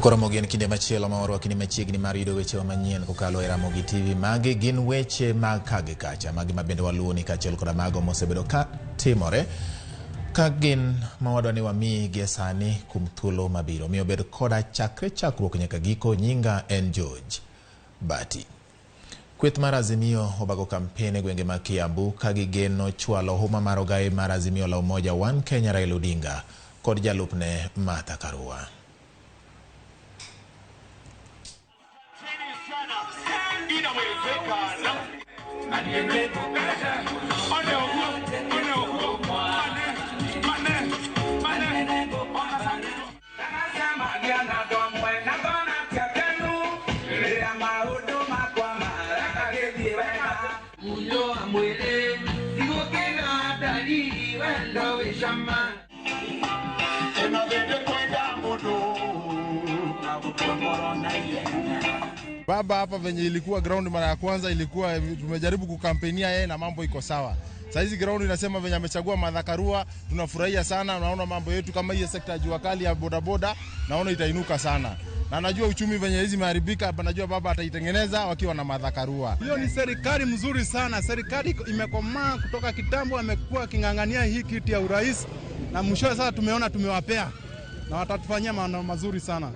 Koro gin kinde machielo ma warwakni machiegni mar yudo wechewa manyien kokalo e Ramogi TV. Magi gin weche mag ka gi kacha, magi ma bende waluwoni kaachiel koda mago mosebedo ka timore ka gin ma wadwa ni wamiyi gie sani kuom thuolo mabiro. Omiyo bed koda chakre chakruok nyaka giko. Nyinga en George Bati. Kweth mar Azimio obago kampen e gwenge mag Kiambu ka gigeno chwalo huma mar ogaye mar Azimio la Umoja One Kenya Raila Odinga kod jalupne Martha Karua. Baba hapa venye ilikuwa ground mara ya kwanza ilikuwa tumejaribu kukampenia yeye na mambo iko sawa. Saa hizi ground inasema venye amechagua Martha Karua, tunafurahia sana. Naona mambo yetu kama hii sekta ya jua kali ya bodaboda, naona itainuka sana. Na najua uchumi venye hizi imeharibika, najua baba ataitengeneza wakiwa na Martha Karua. Hiyo ni serikali mzuri sana. Serikali imekomaa kutoka kitambo, amekuwa aking'ang'ania hii kiti ya urais na mwishowe sasa tumeona tumewapea na watatufanyia mambo mazuri sana.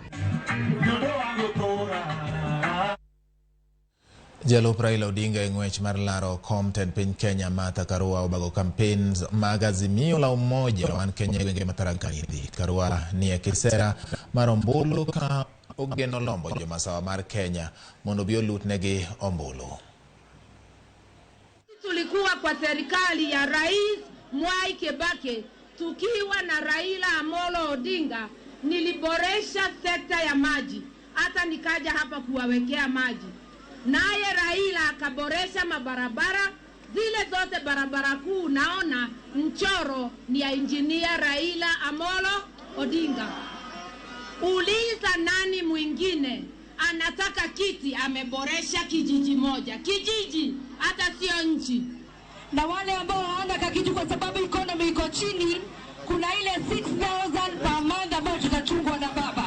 Jalup Raila Odinga e ng'wech mar laro kom tend piny Kenya Martha Karua obago campaigns mag Azimio la Umoja One Kenya e gwenge ma Tharaka Nithi. Karua ni e kisera mar ombulu ka ogeno lombo jomasawa mar Kenya mondo obi olutnegi ombulu. Tulikuwa kwa serikali ya Rais Mwai Kibaki tukiwa na Raila Amolo Odinga, niliboresha sekta ya maji, hata nikaja hapa kuwawekea maji. Naye Raila akaboresha mabarabara, zile zote barabara kuu naona mchoro ni ya engineer Raila Amolo Odinga. Uliza nani mwingine anataka kiti ameboresha kijiji moja, kijiji hata sio nchi. Na wale ambao hawana kakitu kwa sababu economy iko chini, kuna ile 6,000 per month ambayo tutachungwa na baba.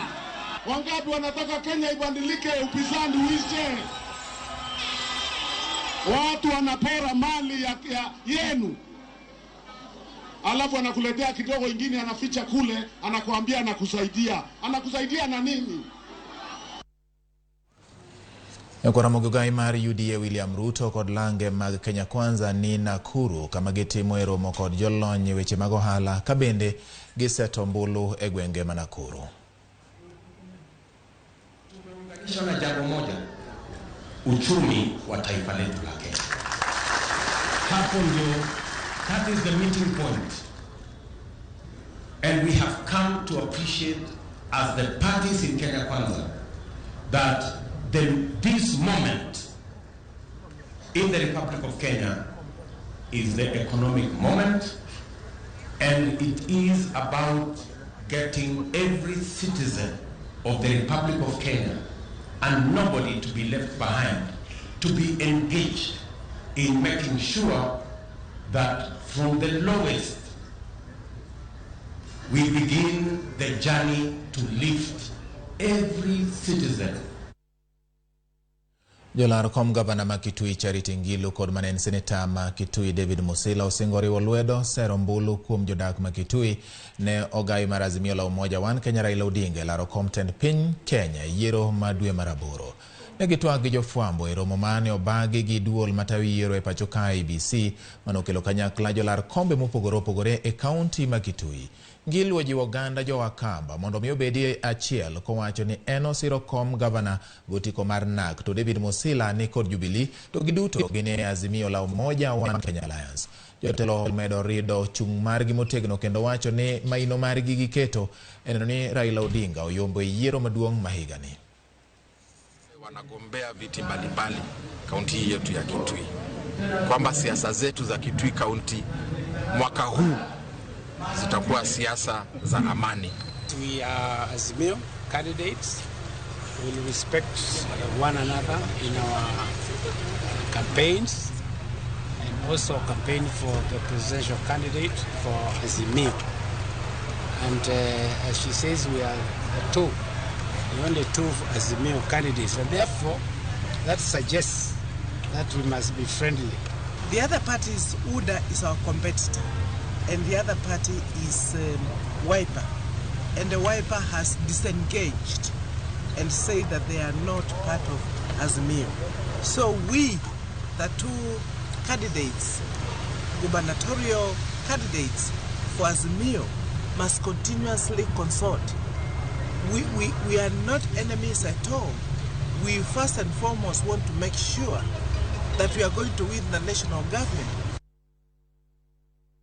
Wangapi wanataka Kenya ibadilike, upinzani uishe? Watu wanapora mali ya yenu, alafu anakuletea kidogo ingine anaficha kule, anakuambia anakusaidia. Anakusaidia na nini? Ramogi Ogai mar UDA William Ruto kod lange mag Kenya Kwanza ni Nakuru kama gitimo e romo kod jolony e weche mag ohala ka bende giseto ombulu e gwenge ma Nakuru. Tumeunganishwa na jambo moja, uchumi wa taifa letu la Kenya. Hapo ndio, that is the meeting point. And we have come to appreciate as the parties in Kenya Kwanza that this moment in the Republic of Kenya is the economic moment, and it is about getting every citizen of the Republic of Kenya and nobody to be left behind, to be engaged in making sure that from the lowest we begin the journey to lift every citizen. Jolar kom gavana ma Kitui Charity Ngilu kod mane en seneta ma Kitui David Musila osingo riwo lwedo sero ombulu kuom jodak ma Kitui ne ogai mar Azimio la Umoja One Kenya Raila Odinga laro kom tend piny Kenya yiero ma dwe mar aboro. Ne gitwak gi jofwambo e romo mane obagi gi duol matayo yiero e pacho ka IEBC manokelo kanyakla jolar kombe mopogore opogore e kaunti ma Kitui. Ngilu ojiwo oganda jo-Wakamba mondo mi obedi achiel kowacho ni en osiro kom gavana gotiko mar NARC to David Musila ni kod Jubilee to giduto gin e Azimio la Umoja One Kenya Alliance. Jotelo omedo rido chung' margi motegno kendo wacho ni maino margi giketo e neno ni Raila Odinga oyombo e yiero maduong' ma higani. Wanagombea viti mbalimbali kaunti hii yetu ya Kitui, kwamba siasa zetu za Kitui kaunti mwaka huu zitakuwa siasa za amani. We are Azimio candidates. We will respect one another in our campaigns and also campaign for the presidential candidate for Azimio. And as she says, we are the two. The only two Azimio candidates, and therefore that suggests that we must be friendly. The other party is UDA is our competitor, and the other party is Wiper. And the Wiper has disengaged and said that they are not part of Azimio. So we, the two candidates, gubernatorial candidates for Azimio, must continuously consult. We are not enemies at all. We first and foremost want to make sure that we are going to win the national government.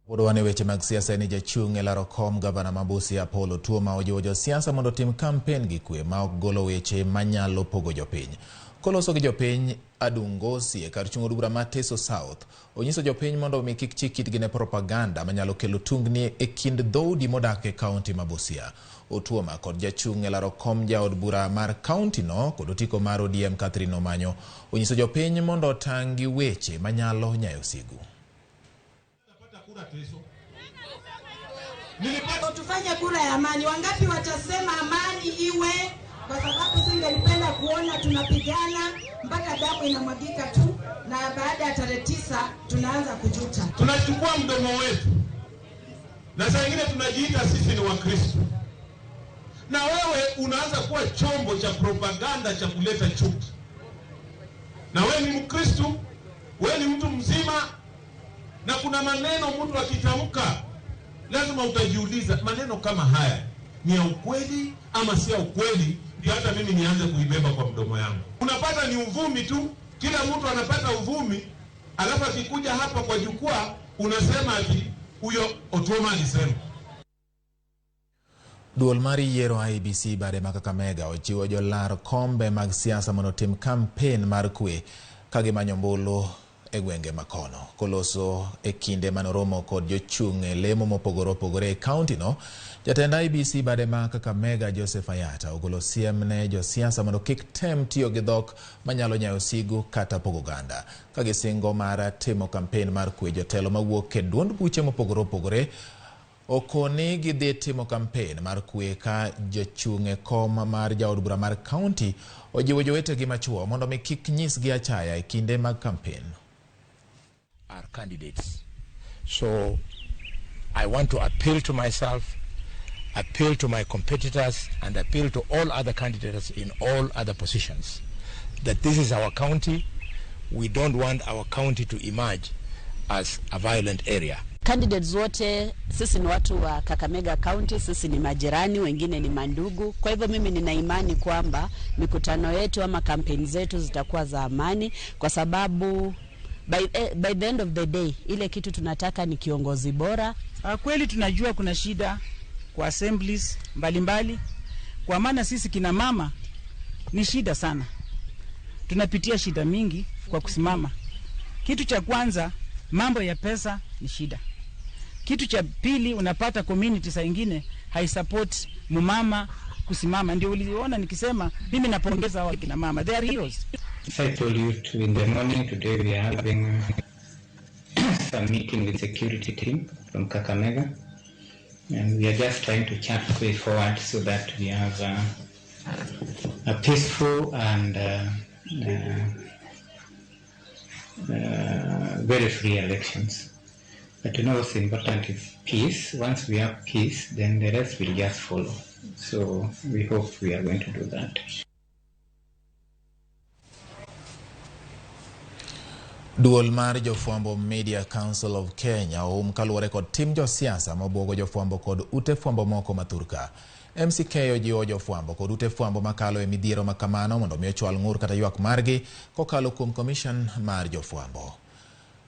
Pod wan e weche mag siasa ni jachung' e laro kom gavana ma Busia Paul Otuoma ojiwo josiasa mondo otim kampen gi kwe ma ok golo weche manyalo pogo jopiny. Koloso gi jopiny Adungosi e kar chung' od bura ma Teso South, onyiso jopiny mondo mi kik chik itgi ne propaganda manyalo kelo tungni e kind dhoudi modak e kaunti ma Busia. Otuoma kod jachung' e laro kom jaod bura mar kaunti no kod otiko mar ODM Catherine Omanyo onyiso jopiny mondo otang' gi weche manyalo nyayo sigu. Tufanye kura ya amani. Wangapi watasema amani iwe? Kwa sababu singelipenda kuona tunapigana mpaka damu inamwagika tu, na baada ya tarehe 9 tunaanza kujuta. Tunachukua mdomo wetu na saa nyingine tunajiita sisi ni Wakristo, na wewe unaanza kuwa chombo cha propaganda cha kuleta chuki. Na wewe ni Mkristo, wewe ni mtu mzima, na kuna maneno mtu akitamka lazima utajiuliza, maneno kama haya ni ya ukweli ama si ya ukweli? Ndio hata mimi nianze kuibeba kwa mdomo yangu. Unapata ni uvumi tu, kila mtu anapata uvumi, alafu akikuja hapa kwa jukwaa unasema ati huyo Otuoma alisema. Duol mar yiero IEBC bade ma Kakamega ochiwo jolar kombe mag siasa mondo otim kampen mar kwe ka gimanyo ombulu e gwenge makono. Koloso e kinde manoromo kod jochung' e lemo mopogore opogore e kaunti no, jatend IEBC bade ma Kakamega Joseph Ayata ogolo siem ne josiasa mondo kik tem tiyo gi dhok manyalo nyayo sigu kata pogo oganda. Ka gisingo mar timo kampen mar kwe, jotelo mawuok e duond buche mopogore opogore okoni gidhi timo kampen mar kwe ka jochung' e kom mar jaod bura mar kaunti ojiwo jowetegi machuo mondo mi kik nyisgi achaya e kinde mag kampen. Are candidates. So I want to appeal to myself, appeal to my competitors, and appeal to all other candidates in all other positions that this is our county. We don't want our county to emerge as a violent area. Candidates wote sisi ni watu wa Kakamega County, sisi ni majirani, wengine ni mandugu. Kwa hivyo mimi nina imani kwamba mikutano yetu ama kampeni zetu zitakuwa za amani, kwa sababu by the end of the day ile kitu tunataka ni kiongozi bora. Kweli tunajua kuna shida kwa assemblies mbalimbali, kwa maana sisi kina mama ni shida sana. Tunapitia shida mingi kwa kusimama. Kitu cha kwanza, mambo ya pesa ni shida. Kitu cha pili, unapata community saa ingine haisupport mumama kusimama. Ndio uliona nikisema mimi napongeza hawa kina mama, they are heroes. As I told you in the morning today, we are having some meeting with security team from Kakamega, and we are just trying to chart way forward so that we have a peaceful and very free elections. But you know what's important is peace. Once we have peace, then the rest will just follow. So we hope we are going to do that. Duol mar jofwambo Media Council of Kenya oum kaluwore kod tim josiasa mabuogo jofwambo kod ute fwambo moko mathurka. MCK ojiwo jofwambo kod ute fwambo makalo e midhiero makamano mondo mi ochwal ng'ur kata ywak margi kokalo kuom commission mar jofwambo.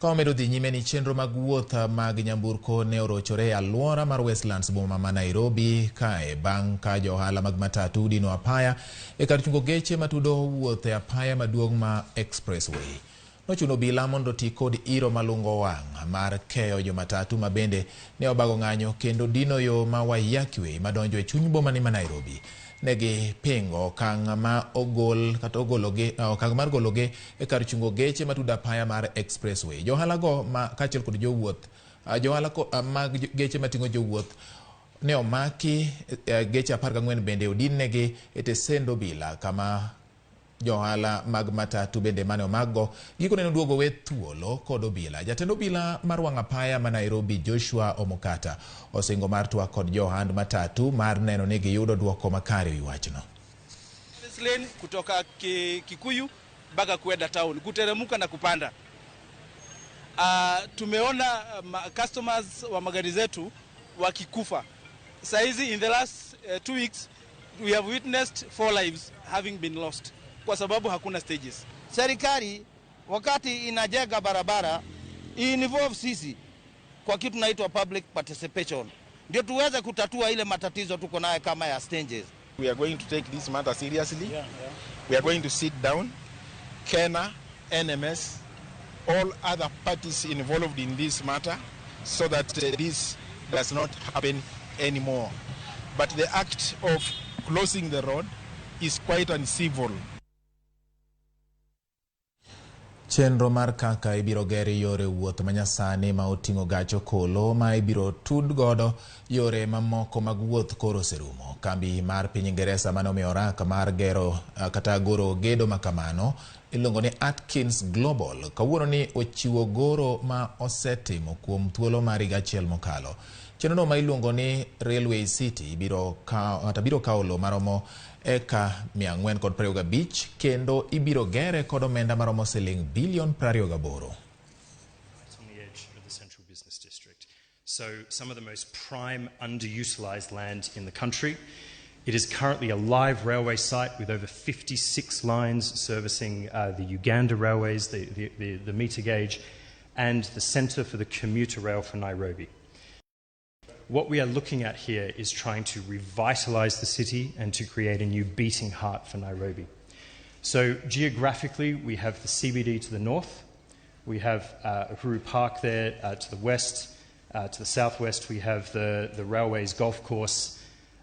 Ka omedo dhi nyime ni chenro mag wuoth mag nyamburko ne orochore e alwora mar Westlands boma ma Nairobi kae bang' ka johala mag matatu dino apaya e kar chungo geche matudo wuoth e apaya maduong' ma Expressway. Nochuno obila mondo ti kod iro malungo wang' mar keyo jomatatu ma bende ne obago ng'anyo kendo dino yo ma Waiyaki Way madonjo e chuny boma ni ma Nairobi. Negi pingo okang' ma ogol kata ogologi okang' mar gologi e kar chungo geche matudo apaya mar Expressway. Johala go ma kaachiel kod jowuoth, johala mag geche mating'o jowuoth ne omaki geche 14 bende odinnegi e tesend obila kama johala mag matatu bende mane omakgo gikone noduogo we thuolo kod obila. Jatend obila mar wang' apaya ma Nairobi Joshua Omukata osingo mar twak kod johand matatu mar neno ni giyudo duoko makare e wachno. Lane kutoka Kikuyu mpaka kwenda town kuteremka na kupanda. Tumeona customers wa magari zetu wakikufa. Saizi in the last 2 weeks we have witnessed 4 lives having been lost kwa sababu hakuna stages. Serikali wakati inajenga barabara involve sisi kwa kitu naitwa public participation, ndio tuweze kutatua ile matatizo tuko nayo kama ya stages. We are going to take this matter seriously. Yeah. We are going to sit down, KeNHA, NMS, all other parties involved in this matter, so that this does not happen anymore. But the act of closing the road is quite uncivil. Chenro mar kaka ibiro ger yore wuoth manyasani ma oting'o gach okolo ma ibiro tud godo yore mamoko mag wuoth koro oserumo. Kambi mar piny Ingeresa mane omiyo oraka mar gero kata goro gedo makamano iluongo ni Atkins Global kawuono ni ochiwo goro ma osetimo kuom thuolo mar higa achiel mokalo. Chenrono ma iluongo ni Railway City biro kawo lowo maromo eka 425 kendo ibiro gere kod omenda maromo siling bilion 28. On the edge of the Central Business District. So some of the most prime underutilized land in the country. It is currently a live railway site with over 56 lines servicing the Uganda Railways, the meter gauge, and the centre for the commuter rail for Nairobi. What we are looking at here is trying to revitalise the city and to create a new beating heart for Nairobi. So geographically, we have the CBD to the north, we have Uhuru Park there to the west, to the southwest we have the Railways golf course,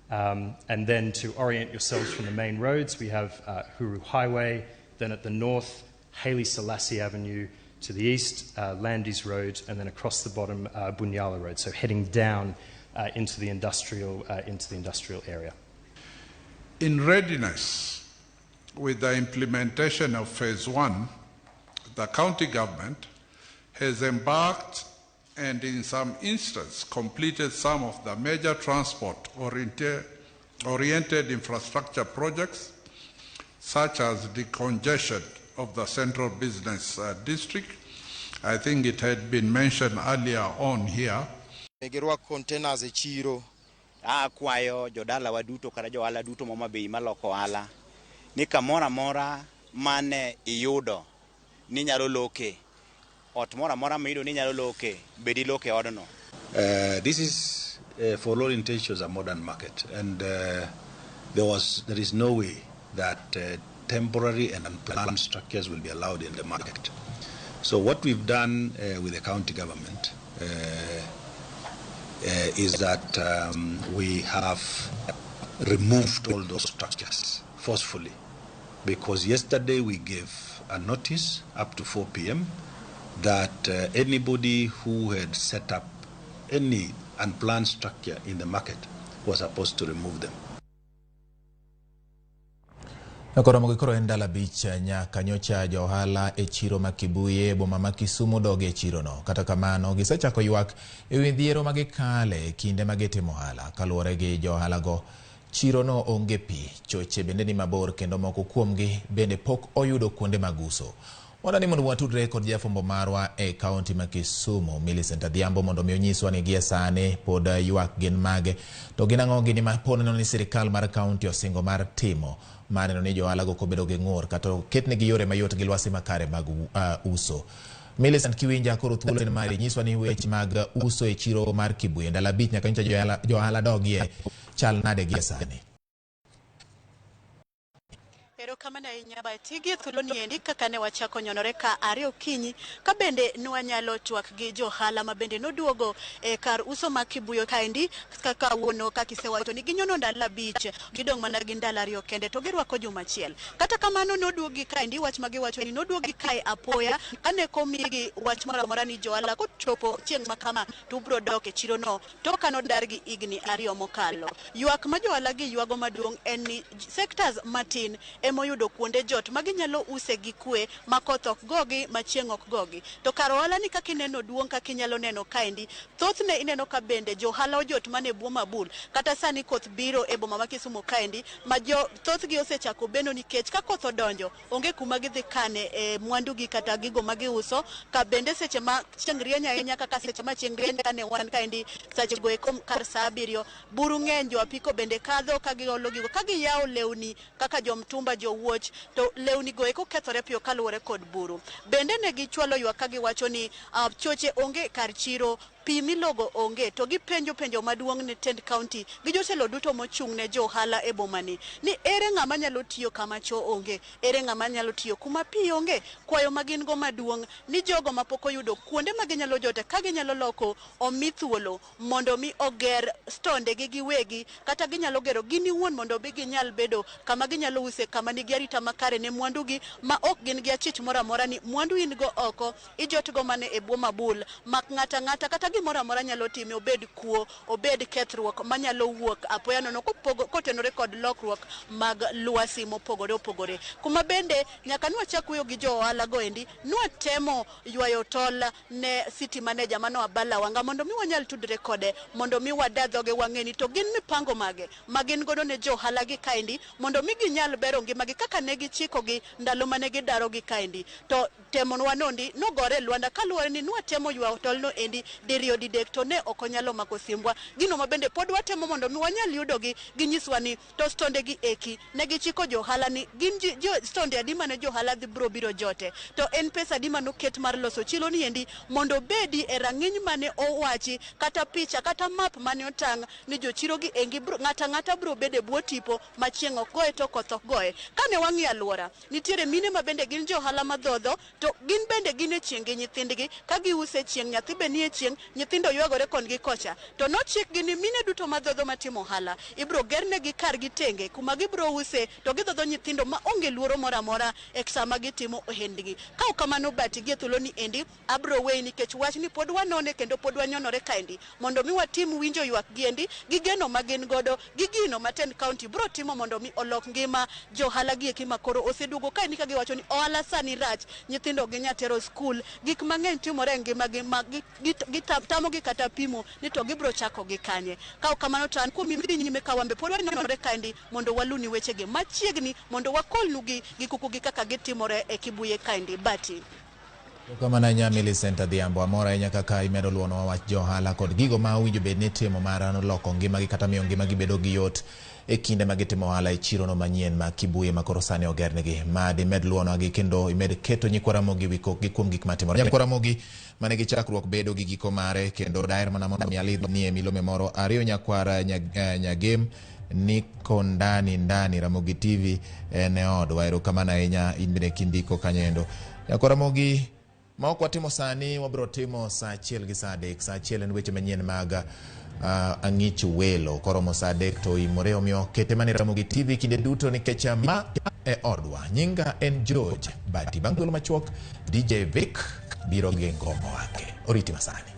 and then to orient yourselves from the main roads, we have Uhuru Highway, then at the north, Haile Selassie Avenue, to the east, Landis Road, and then across the bottom, Bunyala Road, so heading down into the industrial area. In readiness with the implementation of Phase 1, the county government has embarked and in some instances completed some of the major transport-oriented infrastructure projects, such as the decongestion of the Central Business District. I think it had been mentioned earlier on here. Girwak containers e chiro, akwayo jodalawa duto kata johala duto ma Homa Bay maloko ohala ni kamoro amora mane iyudo ni nyalo loke, ot moro amora miyudo ni nyalo loke, bed iloke odno. This is for all intentions a modern market, and there is no way that temporary and unplanned structures will be allowed in the market. So what we've done with the county government is that we have removed all those structures forcefully, because yesterday we gave a notice up to 4 p.m. that anybody who had set up any unplanned structure in the market was supposed to remove them. Koromo gi koro en ndalo 5 nyaka nyocha johala e chiro ma Kibuye boma ma Kisumu dog e chirono. Kata kamano gisechako ywak e wi dhiero ma gikale e kinde ma gitimo ohala. Kaluwore gi johalago, chirono onge pi, choche bende ni mabor kendo moko kuomgi bende pok oyudo kuonde mag uso. Wadwani mondo watudre kod jafwambo marwa e kaunti ma Kisumu Millicent Adhiambo mondo mi onyiswa ni gie sani pod ywak gin mage to gin ang'o gini ma pod neno ni sirikal mar kaunti osingo mar timo mar neno ni johalago ok obedo gi ng'ur kata oketnegi yore mayot gi lwasi makare mag uso. Millicent, kiwinja koro thuolo en mari, nyiswa ni weche mag uso e chiro mar Kibuye ndalo 5 nyaka nyocha johala dogie chal nade gie sani? Erokamano ahinya Bahati. Gi e thuolo niendi kaka ne wachako nyonore ka 2 okinyi ka bende nwanyalo twak gi johala ma bende noduogo e kar uso ma Kibuye kaendi kaka wuono kaka isewacho ni ginyono ndalo 5 gidong' mana gi ndalo 2 kende to girwako juma achiel. Kata kamano noduogi kaendi wach ma giwacho ni noduogi kae apoya kane komigi wach moro amora ni johala kochopo chieng' ma kama to ubro dok e chiro no to kanodargi higni 2 mokalo. Ywak ma johala gi ywago maduong' en ni sectors matin emoyudo kuonde jot ma ginyalo use gi kwe ma koth ok gogi ma chieng' ok gogi. To kar ohala ni kaka ineno duong' kaka inyalo neno kaendi, thothne ineno ka bende johala ojot mana e bwo mabul. Kata sani koth biro e boma ma Kisumu kaendi ma jo thothgi osechako beno nikech ka koth odonjo onge kuma gidhi kane e mwandugi kata gigo ma giuso. Ka bende seche ma chieng' rieny ahinya kaka seche ma chieng' rieny kane wan kaendi seche go eko kar saa 7 buru ng'eny, jo apiko bende kadho ka giolo gigo ka giyawo lewni kaka jomtumba jowuoch to lewni go eko kethore piyo kaluwore kod buru. Bende ne gichwalo ywak ka giwacho ni choche onge kar chiro, pi milogo onge, to gipenjo penjo maduong' ne tend county gi jotelo duto mochung' ne jo ohala e bomani ni ere ng'ama nyalo tiyo kama cho onge, ere ng'ama nyalo tiyo kuma pi onge. Kwayo ma gin go maduong' ni jogo mapok oyudo kuonde ma ginyalo jote ka ginyalo loko omi thuolo mondo mi oger stonde gi giwegi kata ginyalo gero gin iwuon mondo bi ginyal bedo kama ginyalo use kama nigi arita makare ne mwandugi ma ok gin gi achich moro amora ni mwandu in go oko ijotgo mane e bwo mabul mak ng'ata ng'ata kata gimoro amora nyalo time, obed kuo, obed kethruok manyalo wuok apoya nono kotenore kod lokruok mag lwasi mopogore opogore. Kuma bende nyaka nwachak wuoyo gi jo ohala go endi, nwatemo ywayo tol ne city manager mano Abala Wanga mondo mi wanyal tudre kode mondo mi wada dhoge wang'e ni to gin mipango mage ma gin godo ne jo ohala gi kaendi mondo mi ginyal bero ngimagi kaka ne gichikogi ndalo mane gidaro gi kaendi. To temonwa nondi nogore e lwanda kaluwore ni nwatemo ywayo tolno endi diriyo didek to ne ok onyalo mako simbwa. Gino ma bende pod watemo mondo mi wanyal yudogi ginyiswa ni to stonde gi eki ne gichiko jo ohala ni gin jo stonde adi mane jo ohala dhi bro biro jote to en pesa adi manoket mar loso chiro ni endi mondo obedi e rang'iny mane owachi kata picha kata map mane otang' ni jochiro gi engi ng'ata ng'ata bro bedo e bwo tipo ma chieng' ok goye to koth ok goye. Kane wang'iyo alwora, nitiere mine ma bende gin jo ohala madhodho to gin bende gin e chieng' gi nyithindgi ka giuse chieng', nyathi be nie chieng', nyithindo ywagore kon gi kocha. To nochikgi ni mine duto madhodho matimo ohala ibro gernegi kargi tenge kuma gibro use to gidhodho nyithindo ma onge luoro moro amora e sama gitimo ohendgi. Ka ok kamano Bahati gi e thuolo ni endi abro weyi nikech wachni pod wanone kendo pod wanyonore kaendi mondo mi watim winjo ywak gi endi gi geno ma gin godo gi gino ma tend county bro timo mondo mi olok ngima jo ohala gi eki ma koro oseduogo kaendi ka giwacho ni ohala sani rach, nyithindo ok ginyal tero skul, gik mang'eny timore e ngimagi ma tamogi kata pimo ni to gibro chako gi kanye. Ka ok kamano to an kuom idhi nyime ka wambe pod wanonore kaendi mondo waluni wechegi machiegni mondo wakolnugi gi kukugi kaka gitimore e Kibuye kaendi. Bahati. Erokamano ahinya Millicent Adhiambo, amor ahinya kaka imedo luonwa wach jo ohala kod gigo ma owinjo bed ni itimo mar loko ngimagi kata miyo ngimagi bedo gi yot e kinde ma gitimo ohala e chirono manyien ma Kibuye ma koro sani ogernegi. Mad imed luonwagi kendo imed keto nyikwa Ramogi wi kokgi kuom gik matimore. Nyikwa Ramogi mane gi chakruok bedo gi giko mare kendo daher mana mondo mi alidhnie milome moro ariyo nyakwar Nyagem niko ndani ndani Ramogi TV en e odwa. Erokamano ahinya in bende kindiko kanyo endo. Nyakwa Ramogi ma ok watimo sani wabiro timo saa 1 gi saa 3. Saa 1 en weche manyien mag ang'ich welo. Koromo saa 3 to oimore, omiyo kete mana e Ramogi TV kinde duto nikech ma e odwa. Nyinga en George Bahati. Bang' thuolo machuok DJ Vic biro gi ngoma wake. Oriti masani.